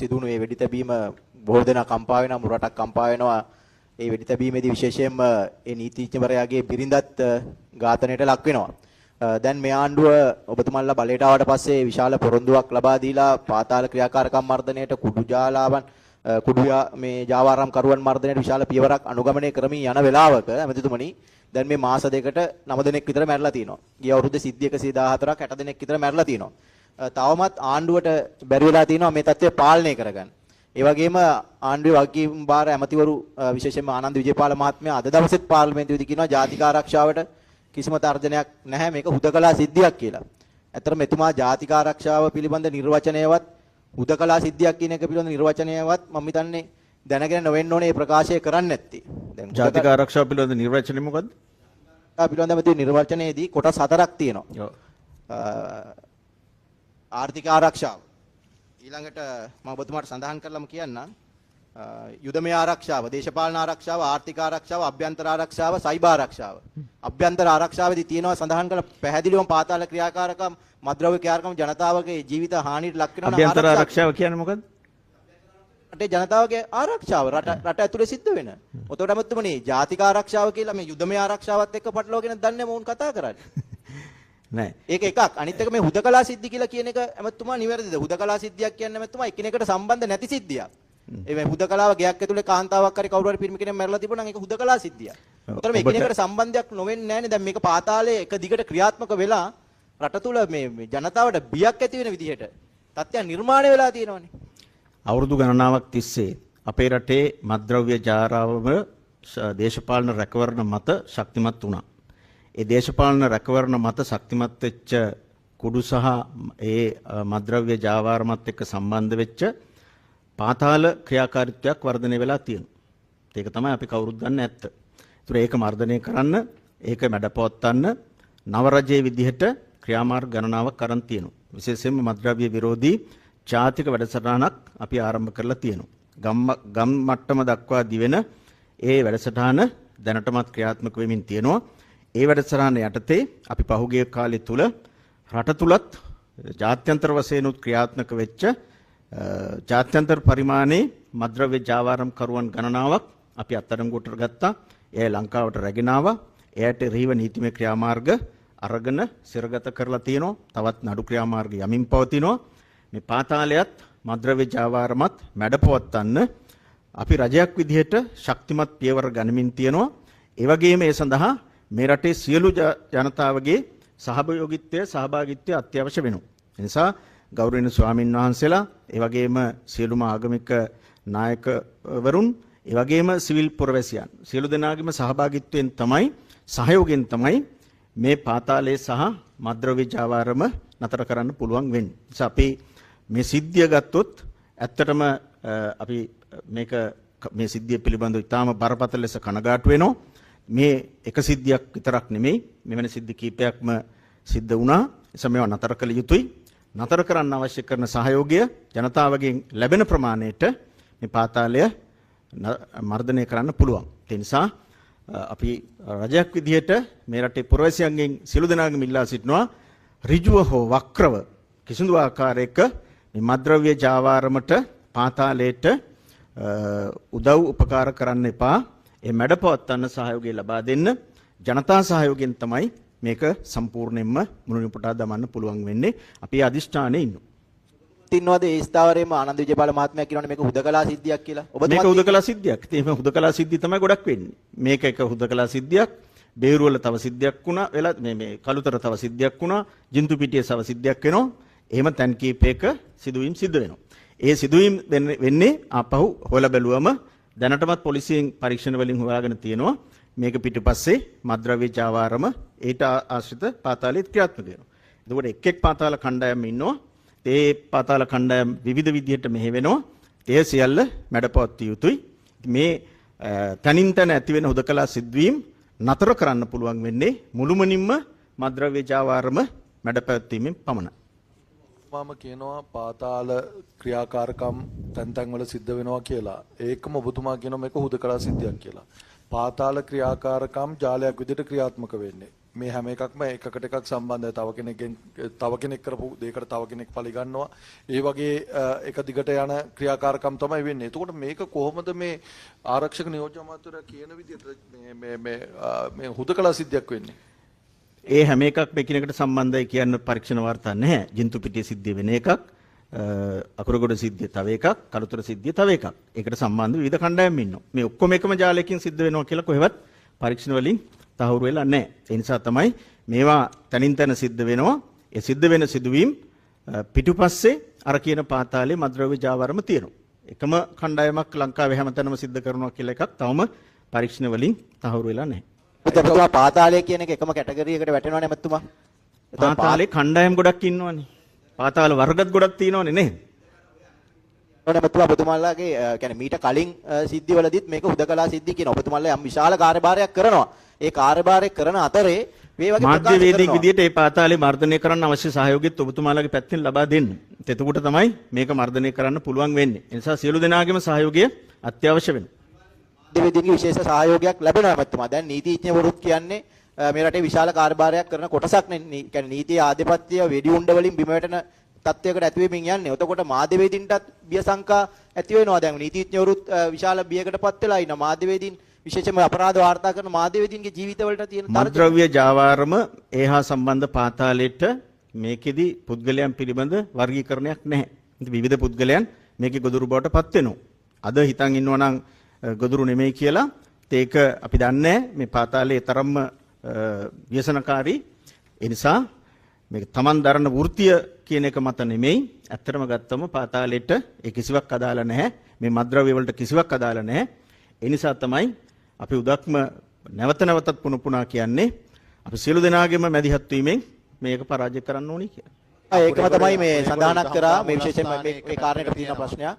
සිදුණු මේ වෙඩි තැබීම බොහෝ දෙනා කම්පා වෙනවා, මුළු රටක් කම්පා වෙනවා. ඒ වෙඩි තැබීමේදී විශේෂයෙන්ම ඒ නීතිඥවරයාගේ බිරිඳත් ඝාතනයට ලක් වෙනවා. දැන් මේ ආණ්ඩුව ඔබතුමන්ලා බලයට ආවට පස්සේ විශාල පොරොන්දුවක් ලබා දීලා පාතාල ක්‍රියාකාරකම් මර්ධනයට, කුඩු ජාලාවන්, කුඩු මේ ජාවාරම් කරුවන් මර්ධනයට විශාල පියවරක් අනුගමනය කරමින් යන වෙලාවක ඇමතිතුමනි, දැන් මේ මාස දෙකට 9 දෙනෙක් විතර මැරලා තියෙනවා. ගිය අවුරුද්දේ සිද්ධි 114ක් 60 දෙනෙක් විතර මැරලා තියෙනවා. තවමත් ආණ්ඩුවට බැරි වෙලා තියෙනවා මේ තත්ත්වය පාලනය කරගන්න. ඒ වගේම ආණ්ඩුවේ වගකීම් භාර ඇමතිවරු විශේෂයෙන්ම ආනන්ද විජේපාල මහත්මයා අද දවසෙත් පාර්ලිමේන්තුවේදී කියනවා ජාතික ආරක්ෂාවට කිසිම තර්ජනයක් නැහැ, මේක හුදකලා සිද්ධියක් කියලා. ඇත්තටම එතුමා ජාතික ආරක්ෂාව පිළිබඳ නිර්වචනයවත් හුදකලා සිද්ධියක් කියන එක පිළිබඳ නිර්වචනයවත් මම හිතන්නේ දැනගෙන නොවෙන්න ඕනේ මේ ප්‍රකාශය කරන්න නැත්තේ. දැන් ජාතික ආරක්ෂාව පිළිබඳ නිර්වචනය මොකද්ද? පිළිබඳව තියෙන නිර්වචනයේදී කොටස් 4ක් තියෙනවා. ඔව්. ආර්ථික ආරක්ෂාව. ඊළඟට මම ඔබතුමාට සඳහන් කරලම කියන්නම්. යුදමය ආරක්ෂාව, දේශපාලන ආරක්ෂාව, ආර්ථික ආරක්ෂාව, අභ්‍යන්තර ආරක්ෂාව, සයිබර් ආරක්ෂාව. අභ්‍යන්තර ආරක්ෂාවේදී තියෙනවා සඳහන් කළ පැහැදිලිවම පාතාල ක්‍රියාකාරකම්, මත්ද්‍රව්‍ය ක්‍රියාකාරකම් ජනතාවගේ ජීවිත හානියට ලක් වෙනවා. අභ්‍යන්තර ආරක්ෂාව කියන්නේ මොකද්ද? රටේ ජනතාවගේ ආරක්ෂාව රට ඇතුලේ සිද්ධ වෙන. ඔතකොට ඇමතුමනි ජාතික ආරක්ෂාව කියලා මේ යුදමය ආරක්ෂාවත් එක්ක පටලවාගෙන දන්නේ මොවුන් කතා කරන්නේ. නෑ. ඒක එකක්. අනිත් එක මේ හුදකලා සිද්ධි කියලා කියන එක ඇමතුමා නිවැරදිද? හුදකලා සිද්ධියක් කියන්නේ ඇමතුමා එකිනෙකට සම්බන්ධ නැති සිද්ධියක්. ඒ මේ හුදකලාව ගෙයක් ඇතුලේ කාන්තාවක් හරි කවුරු හරි පිරිමි කෙනෙක් මැරලා තිබුණා නම් ඒක හුදකලා සිද්ධියක්. ඔතන මේ එකිනෙකට සම්බන්ධයක් නොවෙන්නේ නෑනේ. දැන් මේක පාතාලයේ එක දිගට ක්‍රියාත්මක වෙලා රට තුල මේ ජනතාවට බියක් ඇති වෙන විදිහට තත්ත්වයන් නිර්මාණය වෙලා තියෙනවනේ. අවුරුදු ගණනාවක් තිස්සේ අපේ රටේ මත්ද්‍රව්‍ය ජාරාවම දේශපාලන රැකවරණ මත ශක්තිමත් වුණා. ඒ දේශපාලන රැකවරණ මත ශක්තිමත් වෙච්ච කුඩු සහ ඒ මත්ද්‍රව්‍ය ජාවාරමත් එක්ක සම්බන්ධ වෙච්ච පාතාල ක්‍රියාකාරීත්වයක් වර්ධනය වෙලා තියෙනවා. ඒක තමයි අපි කවුරුත් දන්නේ ඇත්ත. ඒතර ඒක මර්ධනය කරන්න, ඒක මැඩපවත්වන්න නව රජයේ විදිහට ක්‍රියාමාර්ග ගණනාවක් අරන් තියෙනවා. විශේෂයෙන්ම මත්ද්‍රව්‍ය විරෝධී ජාතික වැඩසටහනක් අපි ආරම්භ කරලා තියෙනවා. ගම් මට්ටම දක්වා දිවෙන ඒ වැඩසටහන දැනටමත් ක්‍රියාත්මක වෙමින් තියෙනවා. ඒ වැඩසටහන යටතේ අපි පහුගිය කාලය තුල රට තුලත් ජාත්‍යන්තර වශයෙන් උත් ක්‍රියාත්මක වෙච්ච ජාත්‍යන්තර පරිමාණයේ මත්ද්‍රව්‍ය ජාවාරම් කරුවන් ගණනාවක් අපි අත්අඩංගුවට ගත්තා. එය ලංකාවට රැගෙන ආවා. එයට එරෙහිව නීතිමය ක්‍රියාමාර්ග අරගෙන සිරගත කරලා තියෙනවා. තවත් නඩු ක්‍රියාමාර්ග යමින් පවතිනවා. මේ පාතාලයත් මත්ද්‍රව්‍ය ජාවාරමත් මැඩපවත්වන්න අපි රජයක් විදිහට ශක්තිමත් පියවර ගනිමින් තියෙනවා. ඒ වගේම ඒ සඳහා මේ රටේ සියලු ජනතාවගේ සහභාගීත්වය සහභාගීත්වය අත්‍යවශ්‍ය වෙනවා. ඒ නිසා ගෞරවනීය ස්වාමින් වහන්සේලා, ඒ වගේම සියලුම ආගමික නායකවරුන්, ඒ වගේම සිවිල් පුරවැසියන් සියලු දෙනාගේම සහභාගීත්වයෙන් තමයි, සහයෝගයෙන් තමයි මේ පාතාලයේ සහ මත්ද්‍රව්‍ය ජාවාරම නතර කරන්න පුළුවන් වෙන්නේ. නිසා අපි මේ සිද්ධිය ගත්තොත් ඇත්තටම අපි මේක මේ සිද්ධිය පිළිබඳව ඉතාම බරපතල ලෙස කනගාටු වෙනවා. මේ එක සිද්ධියක් විතරක් නෙමෙයි, මෙවැනි සිද්ධි කීපයක්ම සිද්ධ වුණා. ඒ නිසා මේවා නතර කළ යුතුයි. නතර කරන්න අවශ්‍ය කරන සහයෝගය ජනතාවගෙන් ලැබෙන ප්‍රමාණයට මේ පාතාලය මර්ධනය කරන්න පුළුවන්. ඒ නිසා අපි රජයක් විදිහට මේ රටේ පුරවැසියන්ගෙන් සියලු දෙනාගෙම ඉල්ලා සිටිනවා ඍජුව හෝ වක්‍රව කිසිදු ආකාරයක මේ මත්ද්‍රව්‍ය ජාවාරමට පාතාලයට උදව් උපකාර කරන්න එපා. ඒ මැඩපවත්වන්න සහයෝගය ලබා දෙන්න. ජනතා සහයෝගයෙන් තමයි මේක සම්පූර්ණයෙන්ම මුළුමනින් පුටා දමන්න පුළුවන් වෙන්නේ. අපි අදිෂ්ඨානයේ ඉන්නවා. ඉන්නවද ඒ ස්ථාවරයේම ආනන්ද විජේපාල මහත්මයා කියනවනේ මේක හුදකලා සිද්ධියක් කියලා. ඔබතුමා මේක හුදකලා සිද්ධියක්. ඉතින් මේ හුදකලා සිද්ධිය තමයි ගොඩක් වෙන්නේ. මේක එක හුදකලා සිද්ධියක්. බේරුවල තව සිද්ධියක් වුණා. වෙලා මේ කළුතර තව සිද්ධියක් වුණා. ජින්තු පිටියේ තව සිද්ධියක් වෙනවා. එහෙම තැන් කීපයක සිදුවීම් සිද්ධ වෙනවා. ඒ සිදුවීම් වෙන්නේ ආපහු හොයලා බැලුවම දැනටමත් පොලිසියෙන් පරීක්ෂණ වලින් හොයාගෙන තියෙනවා මේක පිටිපස්සේ මත්ද්‍රව්‍ය ජාවාරම ඒට ආශ්‍රිත පාතාලයේ ක්‍රියාත්මක වෙනවා. එතකොට එක් එක් පාතාල කණ්ඩායම් ඉන්නවා. ඒ පාතාල කණ්ඩායම් විවිධ විදිහට මෙහෙ වෙනවා. ඒ සියල්ල මැඩපවත්විය යුතුයි. මේ තනින් තන ඇති වෙන හුදකලා සිද්ධවීම් නතර කරන්න පුළුවන් වෙන්නේ මුළුමනින්ම මත්ද්‍රව්‍ය ජාවාරම මැඩපැවැත්වීමෙන් පමණයි. මම කියනවා පාතාල ක්‍රියාකාරකම් තැන් තැන් වල සිද්ධ වෙනවා කියලා. ඒකම ඔබතුමා කියනවා මේක හුදකලා සිද්ධියක් කියලා. පාතාල ක්‍රියාකාරකම් ජාලයක් විදිහට ක්‍රියාත්මක වෙන්නේ. මේ හැම එකක්ම එකකට එකක් සම්බන්ධයි. තව කෙනෙක්ගෙන් තව කෙනෙක් කරපු දෙයකට තව කෙනෙක් පලි ගන්නවා. ඒ වගේ එක දිගට යන ක්‍රියාකාරකම් තමයි වෙන්නේ. එතකොට මේක කොහොමද මේ ආරක්ෂක නියෝජ්‍ය අමාත්‍යවරයා කියන විදිහට මේ මේ මේ මේ හුදකලා සිද්ධියක් වෙන්නේ? ඒ හැම එකක්ම එකිනෙකට සම්බන්ධයි කියන්න පරීක්ෂණ වාර්තා නැහැ. ජින්තු පිටිය සිද්ධිය වෙන එකක්, අකුරගොඩ සිද්ධිය තව එකක්, කළුතර සිද්ධිය තව එකක්. ඒකට සම්බන්ධ විවිධ කණ්ඩායම් ඉන්නවා. මේ ඔක්කොම එකම ජාලයකින් සිද්ධ වෙනවා කියලා කොහෙවත් පරීක්ෂණ වලින් තහවුරු වෙලා නැහැ. ඒ නිසා තමයි මේවා තනින් තන සිද්ධ වෙනවා. ඒ සිද්ධ වෙන සිදුවීම් පිටුපස්සේ අර කියන පාතාලේ මද්‍රව්‍ය ජාවාරම තියෙනවා. එකම කණ්ඩායමක් ලංකාවේ හැමතැනම සිද්ධ කරනවා කියලා එකක් තවම පරීක්ෂණ වලින් තහවුරු වෙලා නැහැ. ඔබතුමා පාතාලය කියන එක එකම කැටගරි එකට වැටෙනවනේ ඇමතුමා. පාතාලේ කණ්ඩායම් ගොඩක් ඉන්නවනේ. පාතාල වර්ගත් ගොඩක් තියෙනවනේ නේද? ඔව් ඇමතුමා, ඔබතුමාලාගේ කියන්නේ මීට කලින් සිද්ධිවලදීත් මේක හුදකලා සිද්ධි කියන ඔබතුමාලා යම් විශාල කාර්යභාරයක් කරනවා. ඒ කාර්යභාරය කරන අතරේ මේ වගේ මාධ්‍යවේදීන් විදියට ඒ පාතාලේ මර්ධනය කරන්න අවශ්‍ය සහයෝගයත් ඔබතුමාලාගේ පැත්තෙන් ලබා දෙන්න. එතකොට තමයි මේක මර්ධනය කරන්න පුළුවන් වෙන්නේ. ඒ නිසා සියලු දෙනාගේම සහයෝගය අත්‍යවශ්‍ය වෙනවා. මාධ්‍යවේදීන්ගේ විශේෂ සහයෝගයක් ලැබෙනවා ඇමතුමා. දැන් නීතිඥවරුත් කියන්නේ මේ රටේ විශාල කාර්යභාරයක් කරන කොටසක් නේ. කියන්නේ නීතියේ ආධිපත්‍ය වෙඩි උණ්ඩ වලින් බිම වැටෙන තත්ත්වයකට ඇති වෙමින් යන්නේ. එතකොට මාධ්‍යවේදීන්ටත් බිය සංකා ඇති වෙනවා. දැන් නීතිඥවරුත් විශාල බියකටපත් වෙලා ඉන්නවා. මාධ්‍යවේදීන් විශේෂයෙන්ම අපරාධ වාර්තා කරන මාධ්‍යවේදීන්ගේ ජීවිතවලට තියෙන මද්‍රව්‍ය ජාවාරම ඒහා සම්බන්ධ පාතාලෙට මේකෙදි පුද්ගලයන් පිළිබඳ වර්ගීකරණයක් නැහැ. ඉතින් විවිධ පුද්ගලයන් මේකේ ගොදුරු බවට පත් වෙනවා. අද හිතන් ඉන්නවා නම් ගොදුරු නෙමෙයි කියලා. ඒක අපි දන්නේ මේ පාතාලේ තරම්ම ව්‍යසනකාරී. ඒ නිසා මේක Taman දරන වෘත්තිය කියන එක මත නෙමෙයි. ඇත්තටම ගත්තම පාතාලෙට ඒ කිසිවක් අදාළ නැහැ. මේ මද්‍රව්‍ය වලට කිසිවක් අදාළ නැහැ. ඒ නිසා තමයි අපි උදක්ම නැවත නැවතත් පුන පුනා කියන්නේ අපි සියලු දෙනාගේම මැදිහත් වීමෙන් මේක පරාජය කරන්න ඕනි කියලා. ඒකම තමයි මේ සඳහනක් කරා මේ විශේෂයෙන්ම මේ කාරණේට තියෙන ප්‍රශ්නයක්.